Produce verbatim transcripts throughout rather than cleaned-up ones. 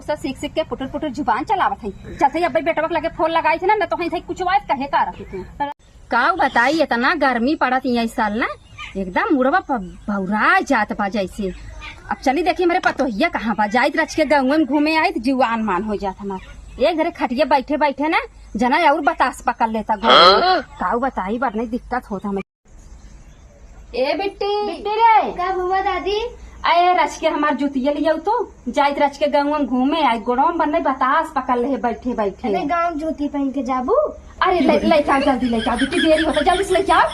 सब सीख सीख के पुटुर पुटुर जुबान चलावत है। चलते ही अब्बे बेटवा के लगे फोन लगाई थी ना, न तो कहीं थे कुछ बात कहे का रखी थी। का बताई, इतना गर्मी पड़त ही इस साल ना, एकदम मुड़वा प-, भौरा जात बा जैसे। अब चली देखी हमरे पतोहिया कहाँ बा, जाइत रच के गाँव में घूमे आई तो जीवान मान हो जात हमार। एक घरे खटिया बैठे बैठे ना जना और बतास पकड़ लेता घर में। हाँ? का बताई, बड़ नहीं दिक्कत होता हमें। ए बिट्टी। बिट्टी रे। का हुआ दादी? अरे रच के हमार जुतिया लियाऊ तो, जाइत रच के गाँव में घूमे आई, गोड़वा में बन्ने बतास पकड़ ले बैठे बैठे। अरे गाँव जूती पहन के जाबू? अरे ले, लेके आओ जल्दी, लेके आओ बिट्टी, देरी होता, जल्दी से लेके आओ।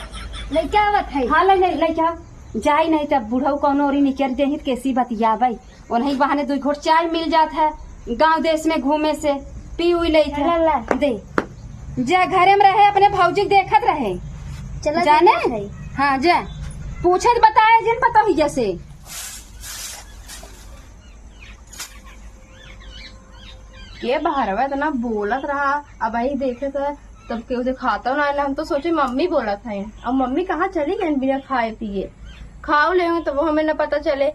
लेके आवत है। हाँ ले, ले, लेके आओ। जाई नहीं तब बुढ़ऊ कौनो ओरी निकल जाही त कैसी बतियाबई। ओनही बहाने दुई घोट चाय मिल जात है, गाँव देश में घूमे से पी उई लेत है। ला, ला। दे। जे घरे में रहे अपने भौजी के देखत रहे। चला जाने? देखत है। हाँ जा। पूछत बताए जिन पतोहिया से। के बहरवा इतना बोलत रहा, अब आई देखे त तब केहू देखाता ना आइला। हम तो सोचे मम्मी बोलत है, अब मम्मी कहाँ चली गई बिना खाए पिए। खाओ लेंगे तब हमें न पता चले।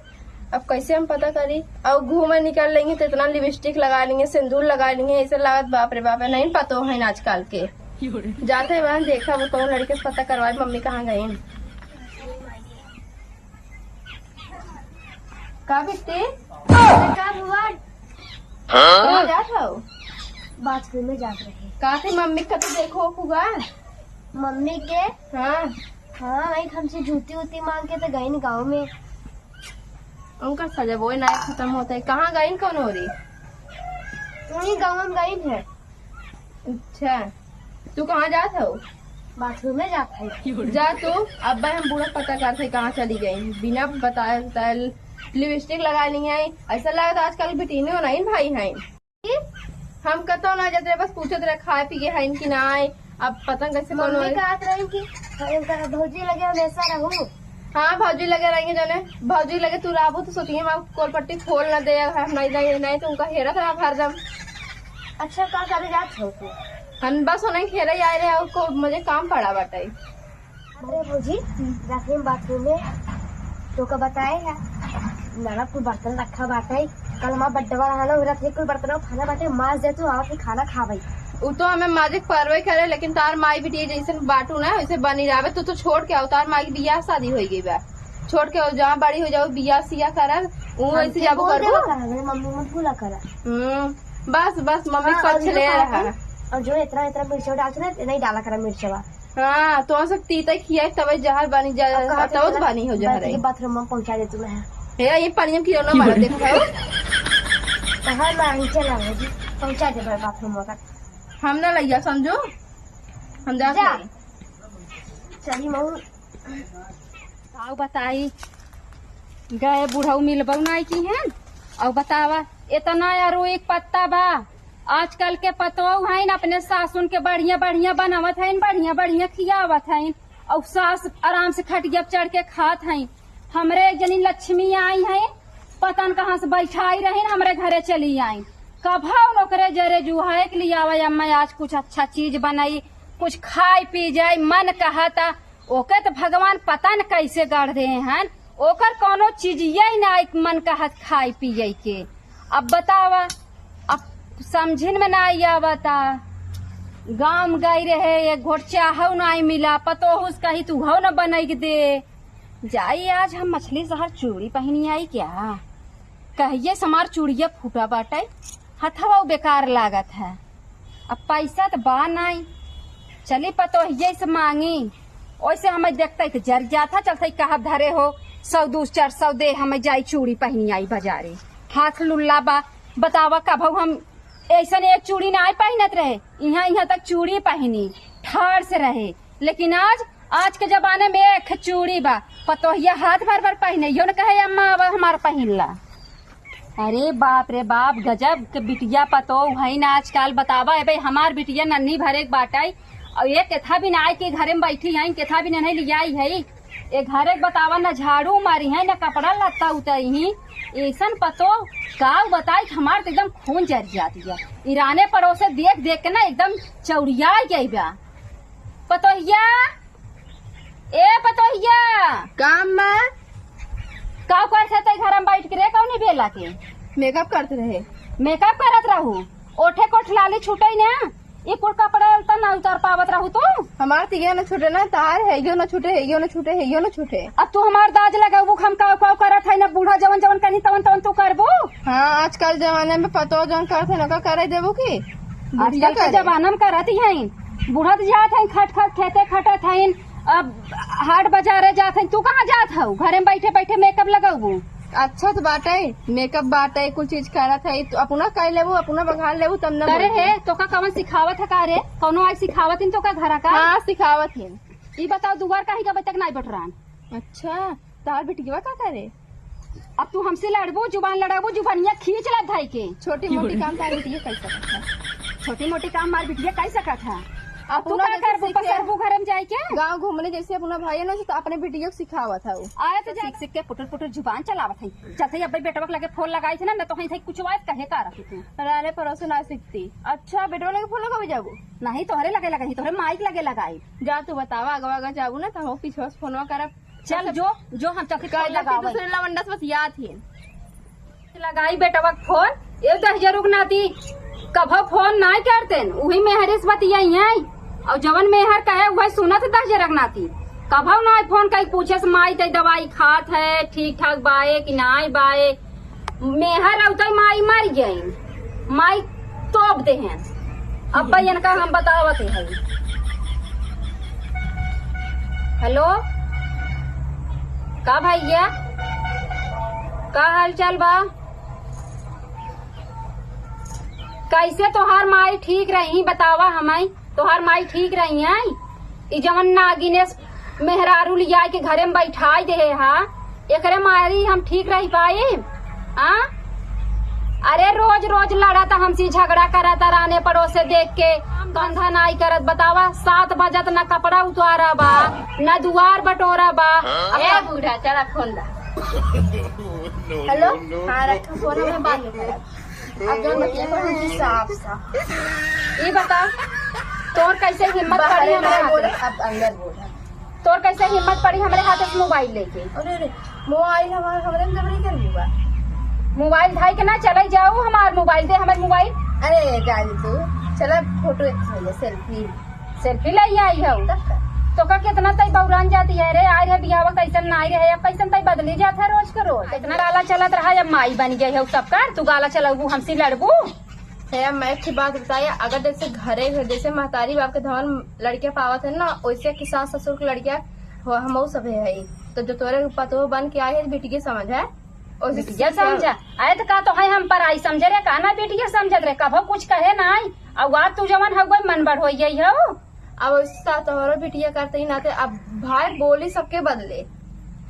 अब कैसे हम पता करी? अब घूमे निकल लेंगे तो इतना लिपस्टिक लगा लेंगे, सिंदूर लगा लेंगे, ऐसे लागत बाप रे बाप है, नहीं पतो है आजकल के। जाते हैं वहाँ देखा वो कौन लड़के से पता करवाए मम्मी कहाँ गई। का बिट्टी? का हुआ? कहाँ जात हो? बाथरूम में जात रहे। का थे मम्मी का तो देखो होगा। मम्मी के? हाँ। हाँ, वही हमसे जूती उती मांग के तो गई न गाँव में। उनका सजा वो ना खत्म होता है। कहाँ गई न कौन हो रही? वही गाँव में गई है। अच्छा, तू कहाँ जात हो? बाथरूम में जात है। जा तू, अब हम बूढ़ा पता करते कहाँ चली गई, बिना बताए बताए लिपस्टिक लगा ली है। ऐसा लगता आजकल बिटिने हो नहीं भाई हैं। हम कतौ ना जात रहे, बस पूछत रहे खाए पी के हैं कि ना आए। अब पता न कैसे मम्मी कौन कहत रही कि इनका भौजी लगे हमेशा रहू। हाँ, भौजी लगे रहेंगे जने, भौजी लगे तू रहबू तो सोचिए हम कोलपट्टी खोल ना दे, हम नहीं जाए, नहीं तो उनका हेरत रहा हरदम। अच्छा, का करे जात हो तू? हम बस उन्हें घेरे आए रहे और को मुझे काम पड़ा बाटे। अरे भौजी, जाके हम बाथरूम में तोका बताए है, नरक कुल बर्तन रखा बाटे। कल हमार बड्डवा रहा ना, उरत है कुल बर्तन उठाना बाटे, माज दे तू, आवत ही खाना खावे। उ तो हमें माजिक परवे करे, लेकिन तार माई बिटिया जैसन बाटू ना, वैसे बनी रहबे। तू तो छोड़ के आओ, तार माई के बियाह शादी होई गई बा, छोड़ के आओ, जहाँ बड़ी हो जाओ, बियाह सिया करब, उ हम वैसे तो जाबो बोल करबो। देबो करा, मेरे मम्मी मत भूला करा। हम्म, बस, बस, मम्मी हाँ, कुछ और ले यूं रहा करा है। करी, और जो इतना, इतना मिर्चा डालते ना, इतना ही डाला करा मिर्चवा। हाँ, तो सब तीता खिया तब जहर बनी जा, अब कहाँ तब तो बनी हो जहर है। बाथरूम में पहुंचा दे तू मैं। हे, ये पानी में क्यों ना मारा, देखो। कहाँ मांग चला है जी? पहुंचा दे भाई बाथरूम में। हम ना लइया समझो, हम जात जा। हई। चली मऊ। आउ बताई, गए बुढ़ऊ मिलबऊ नाई की हैं। अउ बतावा, इतना अरुई के पत्ता बा। आजकल के पतोहू हईन, अपने सासुन के बढ़िया बढ़िया बनावत हईन, बढ़िया बढ़िया खियावत हईन, अउ सास आराम से खटिया पे चढ़ के खात हईन। हमरे एक जनी लक्ष्मी आई हईन, पता न कहाँ से बैठाई रहीन, हमरे घरे चली आईन। कभउ न ओकरे जरे जुहाए के लियावा, अम्मा आज कुछ अच्छा चीज बनाई, कुछ खाई पी जाई, मन कहता। ओके त भगवान पता न कैसे गढ़ देहे हन, ओकर कौनो चीजिये ना मन कहत खाए पिए के। अब बतावा, अब समझिन में ना आवता। गाँव में गई रहे, एक घोट चाहउ नाई मिला, पतोहू से कही तू हउ न बनई के दे। जाई आज हम मछली शहर चूड़ी पहिनी आई क्या? कहिए से हमार चूड़िया फूटा बाटे, हथवा बेकार लागत है। अब पैसा त बा नाई, चली पतोहिये से मांगी। ओइसे हमें देखते त जर जात है, चलते कहब धरे हो सौ दू चार सौ दे, हमें जाई चूड़ी पहिनी आई बाजारे। हाथ लुल्ला बा, बतावा कभउ हम ऐसन एक चूड़ी नाई पहिनत रहे, इहाँ इहाँ तक चूड़ी पहिनी ठाड़ से रहे। लेकिन आज, आज के जमाने में एक चूड़ी बा, पतोहिया हाथ भर भर पहिने, यो न कहे अम्मा अब हमार पहिन ला। अरे बाप रे बाप, गजब के बिटिया पतोह हईन आजकल। बतावा, ए भाई, हमार बिटिया नन्ही भरे के बाटई, अउ ये केथा भी ना आए के घरे में बैठी हईन, केथा भी नहीं लियाई है। ए घरे के बतावा, ना झाड़ू मारी है, ना कपड़ा लत्ता उतारी ही। ऐसन पतोह का बताई कि हमार तो एकदम खून जर जाती है। ईराने पड़ोसे देख देख के ना एकदम चौड़िया गई बा। पतोहिया, ए पतोहिया। का अम्मा? का करत है तै घर में बैठ के रे, कौनी बेला के? मेकअप करत रहे। मेकअप करत रहू, ओठे कोठ लाली छूटे ना, ई कुल कपड़ा लत्ता ना उतार पावत रहू तू। हमार तिगे न छूटे ना, तार है यो न छूटे, है यो न छूटे, है यो न छूटे। अब तू हमार दाज लगाबू, हम काव काव करत है ना, बूढ़ा जवन जवन कही तवन तवन तू करबू। हाँ, आजकल जमाने में पतो जवन करत है ना, का करे देबू की? बुढ़िया आजकल के करे। जमाना में करत ही हैं, बूढ़ा तो जात हैं, खट खट खेते खटत हैं, अब हाट बाजारे जात हैं, तू कहाँ जात हऊ? घरे में बैठे बैठे मेकअप लगाबू। अच्छा तो बाटे, मेकअप बाटे, कुल चीज करत है, तो अपना कर लेबू, अपना बघार लेबू, तब ना करे बोलबू। है, तो का कवन सिखावत है का रे? कौनो आई सिखावत हिन तो का घरा का? हाँ, सिखावत हिन। ई बताओ, दुआर काहे के अबे तक नाई बटरान? अच्छा, तार बिटिया का करे? अब तू हमसे लड़बू, जुबान लड़ाबू, जुबानिया खींच ला धाई के। छोटी मोटी काम तार बिटिया कर सकत है। छोटी मोटी काम मार बिटिया कर सकत है। अब तू अपना का जैसे करबू, सीखे। पसरबू घर में जाए के? गाँव घूमने जैसे अपना भाई है ना, तो अपने बिटिया को सिखावत है वो। आए तो सीख सीख के पुटुर पुटुर जुबान चलावत है। चलते ही अब्बे बेटवा के लगे फोन लगाई थे ना, न तो ही थे कुछ आवाज कहे का रखी तू। अरे, अरे, पड़ोस ना सीखती। अच्छा, बेटवा लगे फोन लगावे जाबू? नहीं, तोहरे लगे लगाई, तोहरे माइक लगे लगाई। जा तू बतावा, आगवा आगवा जाबू ना, तो हम पीछे से फोनवा करब। चल जो, जो हम चलते कर फोन लेती लगावे। दूसरे लवंडा से बतियात ही। लगाई बेटवा के फोन, ए दहिजरुक नाती, कभो फोन नाई करतेन, उही मेहरे से बतियाई हैं। और जवन मेहर कहे, उहे सुनत दहिजरुक नाती। कभो नाई फोन कई पूछे से माई तई दवाई खात है, ठीक ठाक बाए कि नाई बाए। मेहर अउतई माई मर गई, माई तोप दे हैं। अब भाई इनका हम बतावत है। हेलो, का भैया, का हाल चाल बा? कैसे तोहार माई ठीक रही, बतावा हमाई, तोहार माई ठीक रही है? ई जवन नागिनेस मेहरारू लिया के घरे में बैठाई देहे हा, एकरे मारी हम ठीक रही पाई? आ? अरे रोज रोज लड़त हमसे, झगड़ा करत राने पड़ोसे देख के, काम धंधा नाई करत। बतावा, सात बजत, ना कपड़ा उतारा बा, ना दुआर बटोरा बा। ए बूढ़ा, चला फोन दा। हेलो, हाँ, रखा फोन, मैं बात करब। अब जौन बतिया पर हमसे साफ साफ। ई बता, तोर कैसे हिम्मत पड़ी बाहरे हमरे ना हाथ बोल, में? अब अंदर बोल। तोर कैसे हिम्मत पड़ी हमरे हाथ से मोबाइल लेके? अरे, अरे, मोबाइल हमार, हमरे में जबरी कर ली बा। मोबाइल धाई के ना चले जाऊ, हमार मोबाइल दे, हमार मोबाइल। अरे, जान तू, चला फोटो एक खींच ले, सेल्फी। सेल्फी ले आई हो। तब का? तो का कितना तई बौरान जाती है रे? आए रहे बियाह वक्त ऐसन ना आए रहे, अब कैसन तई बदली जात है रोज के रोज। इतना गाला चलत रहा, अब माई बन गई हो, तब का तू गाला चलाऊ, हमसे लड़बू? है, मैं एक ठे बात बताई, अगर जैसे घरे घर जैसे महतारी बाप के धवन लड़किया पावत है ना, वैसे कि सास ससुर के लड़किया हो, हमहू सभे है। तो जो तोरे पतोह बन के आई है, बिटिया समझ है, वैसे बिटिया सीख समझा। आए तो का तो है हम पराई समझे रे, का ना बिटिया समझत रे, कभो कुछ कहे ना आई। अब आज तू जवन हो गई मन बढ़ हो गई हो। अब वैसे तोहरो बिटिया करते ही नाते अब भाई बोली सबके बदले।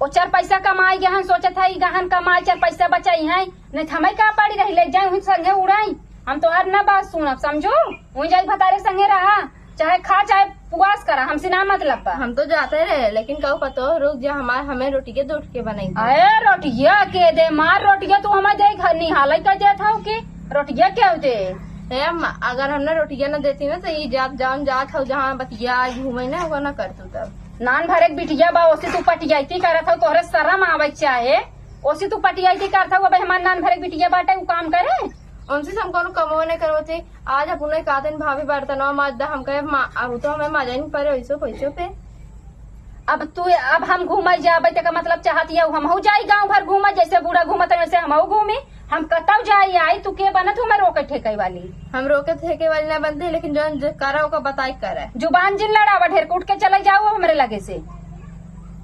ओ चार पैसा कमाई गहन सोचत है, ई गहन कमाई चार पैसा बचाई है, नहीं तो हमें का पड़ी रही, ले जाए उन संगे उड़ाई। हम तोहार ना बात सुनब, समझू? उन जाई भतारे संगे रहा, चाहे खा चाहे पुआस करा, हमसे ना मतलब बा। हम तो जाते रहे, लेकिन कहू पतो रुक जा, हमार हमें रोटिये दे उठ के बनाई। अरे रोटिया के दे, मार रोटिया तू हमें दे, घर निहाले कर देत हऊ कि रोटिया के दे। ए अम्मा, अगर हमने रोटिया ना देती ना तो ये जात जान जात हऊ जहाँ बतिया घूमे ना, वो ना कर तू तब। नान भरे के बिटिया बा, ओसे तू पटियाइती करत हऊ, तोहरे शरम आवे के चाहे, ओसे तू पटियाइती करत हऊ। अबे हमार नान भरे के बिटिया बाटे, उ काम करे। उनसे हम कोनो कमो नहीं करवती। आज अपने कातिन भाभी बर्तनवा माज दा, हम कहे मा-, अब तो हमें माजा नहीं पड़े, वैसो पैसों पे। अब तू, अब हम घूमे जाबे, तेका मतलब चाहत है हमहू जाई गाँव भर घूमे, जैसे बूढ़ा घूमत है वैसे हमहू घूमी। हम कतौ जाई आई, तू के बनत हमें रोके ठेके वाली? हम रोके ठेके वाली ना बनते, लेकिन जौन जे करा ओका बताई करे। जुबान जिन लड़ावा, ढेर कूट के चले जाओ हमरे लगे से,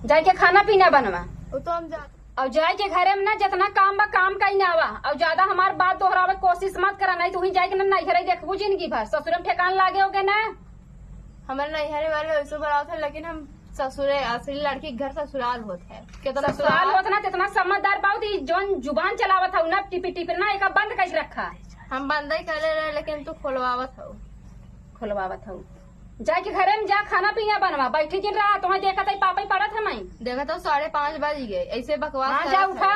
जाए के खाना पीना बनवा। वो तो हम जा- अब जाए के घरे में ना जितना काम बा काम कई ना आवा, और ज्यादा हमार बात दोहरावे के कोशिश मत करा, नहीं तो वहीं जाए के ना नैहरे देखबू जिंदगी भर, ससुर में ठेकान लागे होगे ना। हमारे नैहरे वाले वैसे बुलावत है, लेकिन हम ससुरे, असली लड़की के घर ससुराल होत है। कितना ससुराल सास होत ना, कितना समझदार बाऊ, ई जौन जुबान चलावत हऊ ना, टिपी टिपी ना, एका बंद करके रखा। हम बंद ही कर ले रहे, लेकिन तू खोलवावत हऊ। खोलवावत हऊ। जाके घरे में जा, खाना पीना बनवा, बैठी जिन रहा, तुम्हें देखत है पापा ही पड़त है नहीं। देखत हऊ साढ़े पाँच बज गए, ऐसे बकवास हाँ, करत जा है। उठा।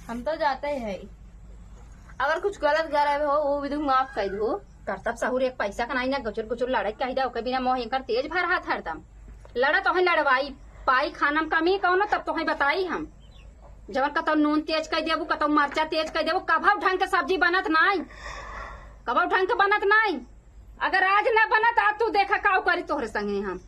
हम तो जाते ही है। अगर कुछ गलत गलत हो, वो भी तू माफ कर दो। करतब सहूर एक पैसा का नाई ना, गुचुर गुचुर लड़ाई कही दा, ओके बिना मोह एकर तेज भर हाथ हरदम। लड़ा तोहे लड़वाई, पाई खाना में कमी कौनो, तब तोहे बताई हम। जवन कतौ नून तेज कइ देबू, कतौ मरचा तेज कइ देबू, कभौ ढंग के सब्जी बनत नाई, कभौ ढंग के बनत नाई। अगर आज न बनत, आज तू देखा काउ करी तोहरे संगे हम।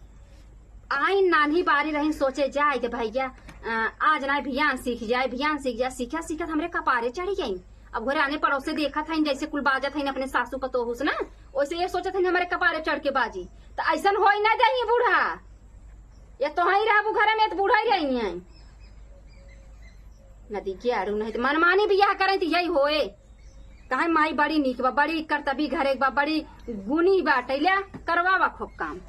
आई नान्ही बारी रहिन सोचे जाए दे भैया, अ, आज ना भियान सीख जाए, भियान सीख जाए, सीखा सीखत हमरे कपारे चढ़ी गई। अब घरे आने पड़ोसे देखत हइन जैसे कुल बाजत हइन अपने सासू पतोहू से ना, वैसे ये सोचत हइन हमरे कपारे चढ़ के बाजी। त ऐसन होई ना देही बूढ़ा, ये तो ही रहबू घरे में त बूढ़ा ही रही हैं। नदी के आड़ू नहीं त मनमानी बियाह करें त यही होए। काहे माई बड़ी नीक बा, बड़ी करतबी घरे के बा, बड़ी गुनी बाटे, ले करवावा खूब काम।